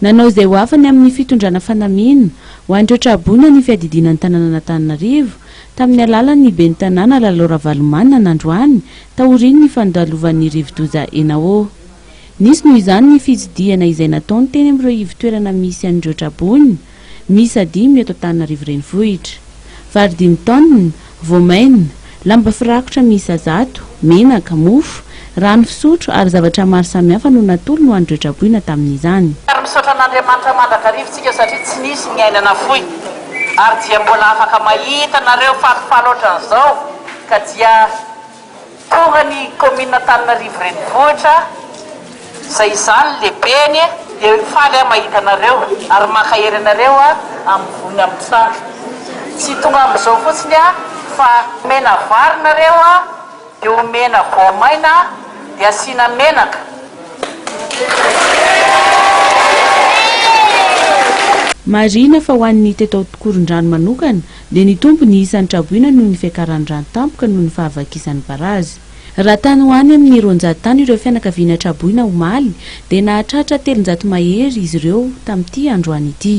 Nanao izay ho afany amin'ny fitondrana fanamiana ho an'ireo tra-boina ny fiadidiana ny tanànan'Antananarivo tamin'ny alalan'ny ben'ny tanàna Lalao Ravalomanana androany taorian'ny fandalovan'ny rivodoza Enao. Nisy noho izany ny fitsidihana izay nataony teny amin'ireo ivon-toerana misy an'ireo traboina, miisa dimy eto Antananarivo Renivohitra. Vary dimy taonina, voamaina, lamba firakotra miisa zato, menaka, mofo, rano fisotro ary zavatra maro samihafa no natolony ho an'ireo traboina tamin'izany. Ary misaotra an'Andriamanitra mandrakariva tsika satria tsy nisy ny aina nafoy ary dia mbola afaka mahita anareo falifaly ohatran'izao ka dia Tonga ny kaominina Antananarivo Renivohitra, izay izaho no lehibeny, dia faly aho mahita anareo ary mankahery anareo amin'ny voina mitranga. Tsy tonga amin'izao fotsiny aho fa omena vary nareo dia omena voamaina dia asiana menaka. Marihina fa ho an'ny teto Ankorondrano manokana dia nitombo ny isan'ny traboina noho ny fiakaran'ny rano tampoka noho ny fahavakisan'ny barazy. Raha tany ho any amin'ny 200 tany ireo fianakaviana traboina omaly dia nahatratra 300 mahery izy ireo tamin'ity androany ity.